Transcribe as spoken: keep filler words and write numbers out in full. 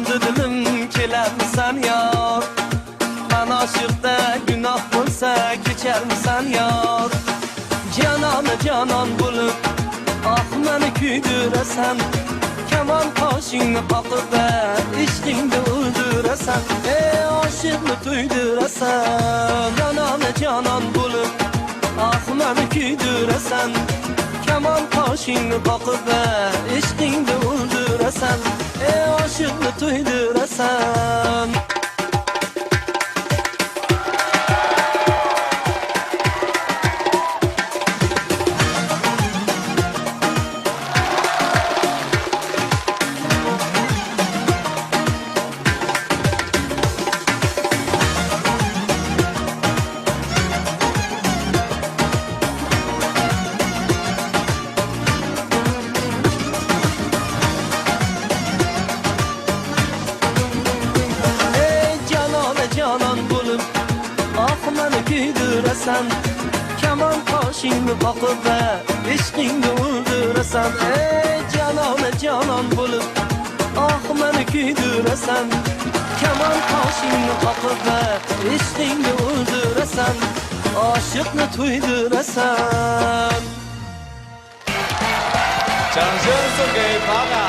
دىلىم، كېلەرمىسەن يار؟ مەن ئاشىقتە گۇناھ بولسا، كېچەرمىسەن يار؟ جانانە جانان بولۇپ، ئاھ، مېنى كۆيدۈرەسەن. كامان قاشىڭنى قاقىپ، ئىشقىڭدا ئۆلدۈرەسەن. ئەي ئاشىقنى تويدۇرەسەن. جانانە جانان بولۇپ، ئاھ، مېنى كۆيدۈرەسەن. كامان قاشىڭنى قاقىپ، ئىشقىڭدا ئۆلدۈرەسەن. ئەي ئاشىقنى تويدۇرەسەن. ئەي جانانە جانان بولۇپ، ئاھ، مېنى كۆيدۈرەسەن. كامان قاشىڭنى قاقىپ، ئىشقىڭدا ئۆلدۈرەسەن. ئەي جانانە جانان بولۇپ، ئاھ، مېنى كۆيدۈرەسەن. كامان قاشىڭنى قاقىپ، ئىشقىڭدا ئۆلدۈرەسەن. ئاشىقنى تويدۇرەسەن. 掌声送给马嘎。